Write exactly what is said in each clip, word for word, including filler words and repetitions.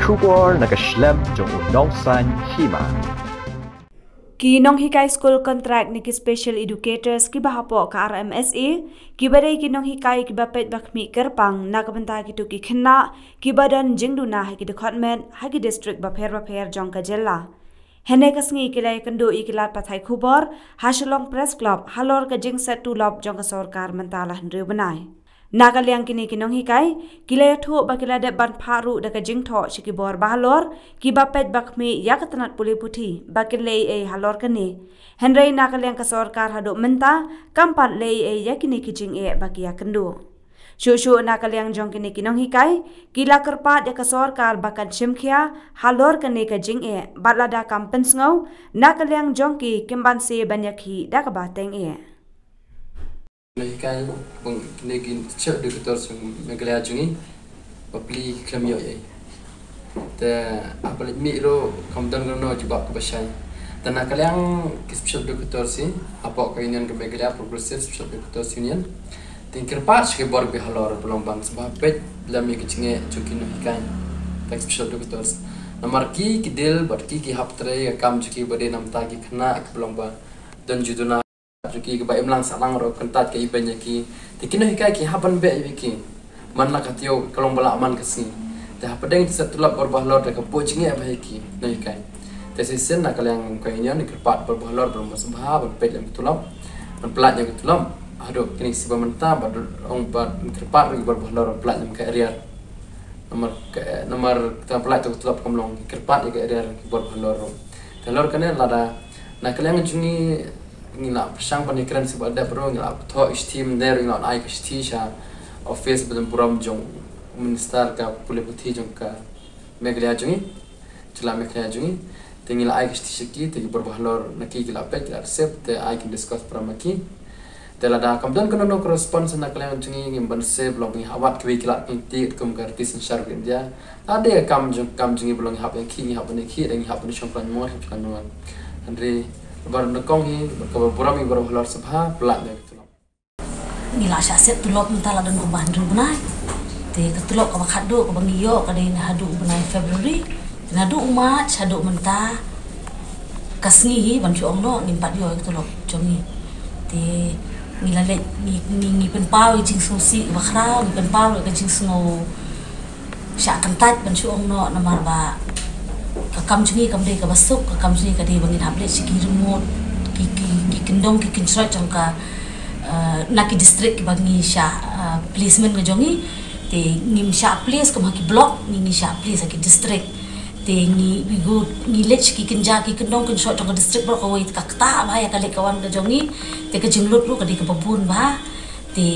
Khubor na ka shlem jong u nongsan hima. Ki nonghikai skul kontrak ne ki special educators kiba hapoh ka R M S A, kiba dei ki nonghikai kiba peit ba khmih kyrpang na ka bynta kito ki khynnah kiba don jingduna ha ki dkhot met ha ki district bapher bapher jong ka jylla. Hynne ka sngi ki la ïakynduh ïa ki lad pathai khubor ha Shillong Press Club halor ka jingset tulop jong ka sorkar mynta la hynriew bnai. Na ka liang kine ki nonghikai, ki la ïathuh ba ki la dep ban phah ruh da ka jingthoh sha ki bor bahalor kiba peit ba khmih ïa ka tnat pule puthi ba kin leh ei ei halor kane. Hynrei na ka liang ka sorkar haduh mynta kam pat leh ei ei ïa kine ki jingeh ba ki ïakynduh. Shuh shuh na ka liang jong kine ki nonghikai, ki la kyrpad ïa ka sorkar ba kan shim khia halor kane ka jingeh, bad lada kam pynsngew, na ka liang jong ki kim banse ban ïakhih da kaba teng eh. Nonghikai, bang kine ki special educators jong Meghalaya jong ngi, ba pli khlem ïoh ei. Te haba leit mih ruh kam don kano jubab kaba shai. Te na ka liang ki special educators hi, hapoh ka union ka Meghalaya Progressive Special Educators Union, te ngi kyrpad sha ki bor bahalor ba long ban sngewbha peit lem ïa ki jingeh jong ki nonghikai, ki special educators. Namar ki ki deal bad ki ki hap trei ka kam jong ki ba dei namar ki khynnah kiba long ba don jingduna jong ki, kaba imlang sahlang ruh kyntait ka ibeiñ ïa ki. Te ki nonghikai ki hap ban beh ïa ki man la ka taïew, ka long ba lah man ka sngi. Te hapdeng ki set tulop bor bahalor te ka buh jingeh bha ïa ki nonghikai. Te shisien na ka liang ka union ngi kyrpad bor bahalor ba long ba sngewbha ban peit lem ka tulop, ban pyllait ïa ka tulop. Haduh kine ki sngi ba mynta ba ong ba ngi kyrpad ruh ki bor bahalor ban pyllait lem ka arrear. Namar ka, namar ka pyllait ka tulop kam long, ngi kyrpad ïa ka arrear ki bor bahalor ruh. Te halor kane lada na ka liang jong ngi, ngi la pyrshang ban ïakren sha ba dep ruh, ngi la thoh shithi mynne ruh, ngi la ai ka shithi sha office ba don burom jong u minister ka pule puthi jong ka Meghalaya jong ngi, jylla Meghalaya jong ngi. Te ngi la ai ka shithi sha ki, te ki bor bahalor na ki ki la peit, ki la receive, te ai kin discuss para ma ki. Te lada kam don kano kano ka response na ka liang jong ngi, ngim banse ba long ba ngi hap wad kiwei ki lad ki lynti kum ka riti synshar ka India. Lada ka kam jong, kam jong ngi ba long ngi hap ïakhih, ngi hap ban ïakhih, da ngi hap ban shong khlaiñ mor, shong khlaiñ mor. Hynrei ba nyngkong hi, kaba burom ïa ki bor bahalor sngewbha pyllait ïa ka tulop. Ngi la shah set tulop mynta la don kumba hynriew bnai. Te ka tulop kaba khatduh kaba ngi ïoh ka dei na haduh u bnai February. Te naduh u March haduh mynta ka sngi hi ban shu ong noh ngim pat ïoh ïa ka tulop jong ngi. Te ngi la leit ngi, ngi, ngi pynpaw ïa ka jingsngewsih kaba khraw, ngi pynpaw ïa ka jingsngew shah kyntait ban shu ong noh namar ba ka kam jong ngi kam dei kaba suk, ka kam jong ngi ka dei ba ngin hap leit sha ki remote, ki, ki, ki kyndong ki kynshroit jong ka, eh, na ki district kiba ngi shah, eh, placement ka jong ngi. Te ngim shah place kum ha ki block, ngi, ngi shah place ha ki district. Te ngi, ngi go, ngi leit sha ki kynja ki kyndong kynshroit jong ka district baroh kawei, te ka ktah bha ïa ka leit ka wan ka jong ngi. Te ka jinglut ruh ka dei kaba bun bha. Te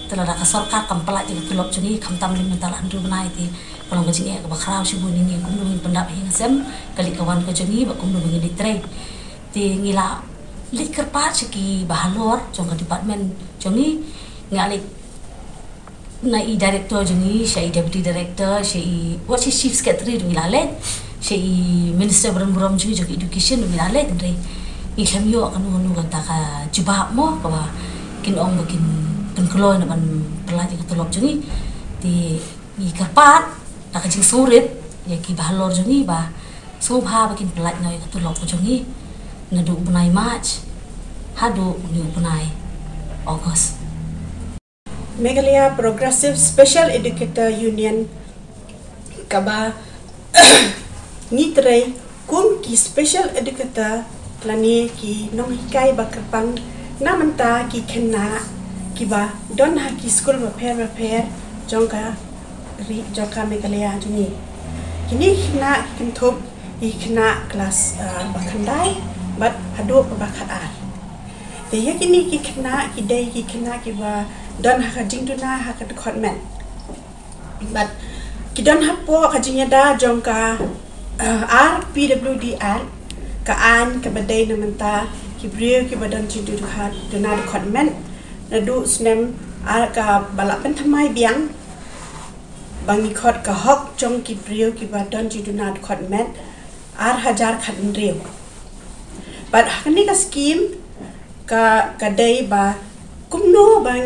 te lada ka sorkar kam pyllait ïa ka tulop jong ngi, khamtam lei mynta la hynriew bnai, te ka long ka jingeh kaba khraw shibun ïa ngi, kumno ngin pyndap ïing ha sem ka leit ka wan ka jong ngi bad kumno ngin leit trei. Te ngi la leit kyrpad sha ki bahalor jong ka department jong ngi, ngi la leit na i director jong ngi, sha i deputy director, sha i, wat sha i chief secretary ruh ngi la leit, sha i minister ba don burom jong ngi jong ka education ruh ngi la leit, hynrei ngi khlem ïoh kano kano kata ka jubab mo kaba kin ong ba kin pynkloi na ban pyllait ïa ka tulop jong ngi. Te ngi kyrpad da ka jingsngewrit ïa ki bahalor jong ngi ba sngewbha ba kin pyllait noh ïa ka tulop ka jong ngi naduh u bnai March haduh une u bnai August. Meghalaya Progressive Special Educator Union, kaba ngi trei kum ki special educator lane ki nonghikai ba kyrpang na bynta ki khynnah kiba don ha ki skul bapher bapher jong ka ri, jong ka Meghalaya jong ngi. Kine ki khynnah ki kynthup ïa ki khynnah klas, ah, ba khyndai bad haduh ba khatar. Te ïa kine ki khynnah ki dei ki khynnah kiba don ha ka jingduna ha ka dkhot met. Bad ki don hapoh ka jingïada jong ka, eh, R P W D Act, ka aiñ kaba dei na bynta ki briew kiba don jingduna, duna dkhot met, naduh u snem ar kaba la pynthymmai biang ba ngi khot ka hok jong ki briew kiba don jingduna dkhot met, ar hajar khathynriew. Bad ha kane ka skim ka, ka dei ba kumno ba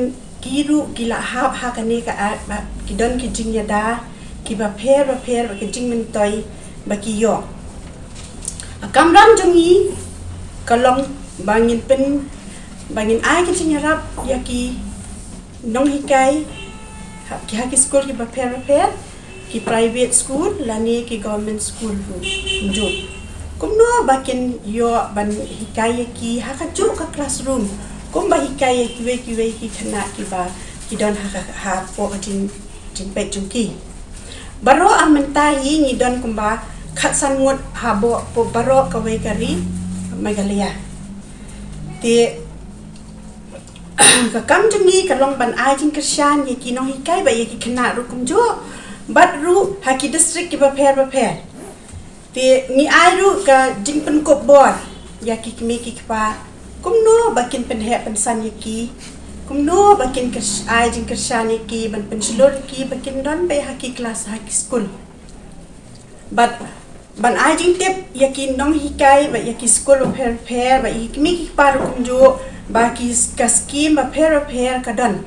ki ruh ki la hap ha kane ka act, ba ki don ki jingïada, kiba pher ba pher ba ki jingmyntoi ba ki ïoh. Ka kamram jong ngi ka long ba ngin pyn, ba ngin ai ka jingïarap ïa ki nonghikai ha ki, ha ki skul kiba pher ba pher, ki private school lane ki government school ruh kumjuh. Kumno ba kin ïoh ban hikai ïa ki ha kajuh ka classroom kumba hikai ïa kiwei kiwei ki khynnah kiba ki don ha ka, hapoh ka jing, jingpeit jong ki. Baroh mynta hi ngi don kumba khatsan ngut hapoh baroh kawei ka ri Meghalaya. Te ka kam jong ngi ka long ban ai jingkyrshan ïa ki nonghikai bad ïa ki khynnah ruh kumjuh, bad ruh ha ki district kiba pher ba pher. Te ngi ai ruh ka jingpynkup bor ïa ki kmie ki kpa kumno ba kin pynheh pynsan ïa ki, kumno ba kin kyrs-, ai jingkyrshan ïa ki, ban pynshlur ïa ki ba kin don beit ha ki klas, ha ki skul. Bad ban ai jingtip ïa ki nonghikai bad ïa ki skul ba pher pher bad ïa ki kmie ki kpa ruh kumjuh ba ki s-, ka skim ba pher ba pher ka don,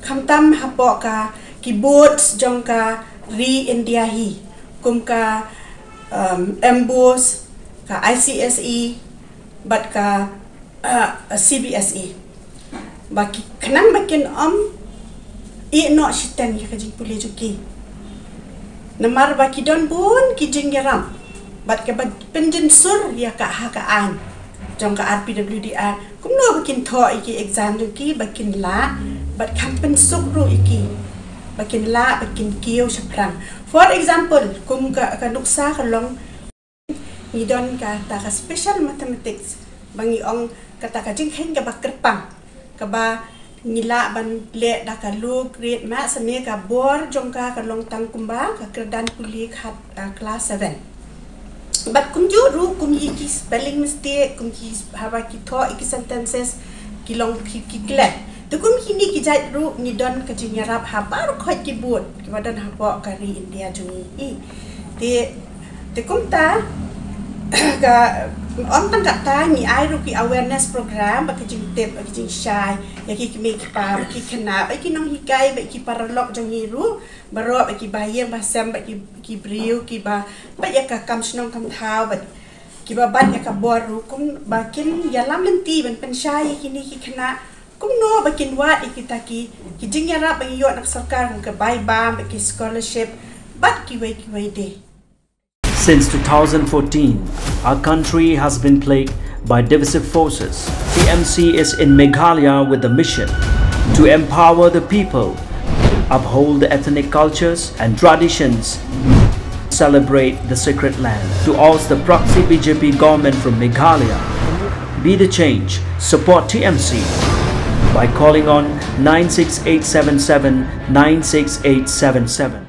khamtam hapoh ka, ki boards jong ka ri India hi, kum ka, um, MBOSE, ka ICSE bad ka, uh, CBSE. Ba ki khnang ba kin ym ïeh noh shiteng ïa ka jingpule jong ki. Namar ba ki don bun ki jingïarap bad kaba pynjynsur ïa ka ha ka aiñ jong ka RPWD Act. Kumno ba kin thoh ïa ki exam jong ki ba kin lah, bad kham pynsuk ruh ïa ki ba kin lah, ba kin kiew shaphrang. For example, kum ka, ka nuksa ka long, ngi don kata ka special mathematics ba ngi ong kata ka jingkheiñ kaba kyrpang, kaba ngi lah ban leh da ka low grade maths, ne ka bor jong ka ka long tang kumba ka kyrdan pule khat, ah, class seven. Bad kumjuh ruh kum ïa ki spelling mistake, kum ki haba ki thoh ïa ki sentences ki long ki, ki klet. Te kum kine ki jait ruh ngi don ka jingïarap ha baroh khoit ki board kiba don hapoh ka ri India jong ngi. Te, te kumta ka, ym tang kata, ngi ai ruh ki awareness program, ba ki jingtip, ba ki jingshai ïa ki kmie ki kpa, ba ki khynnah, ba ki nonghikai, ba ki paralok jong ngi ruh baroh, ba ki bahaïing bahasem, ba ki, ki briew kiba, ba ïa ka kam shnong kam thaw, ba kiba bat ïa ka bor ruh, kumba kin ïalam lynti ban pynshai ïa kine ki khynnah kumno ba kin wad ïa kita ki, ki jingïarap ba ngi ïoh na ka sorkar, kum ka bai bam, ba ki scholarship bad kiwei kiwei de. Since two thousand fourteen, our country has been plagued by divisive forces. T M C is in Meghalaya with the mission to empower the people, uphold the ethnic cultures and traditions, celebrate the sacred land. To oust the proxy B J P government from Meghalaya, be the change, support T M C by calling on nine six eight seven seven nine six eight seven seven.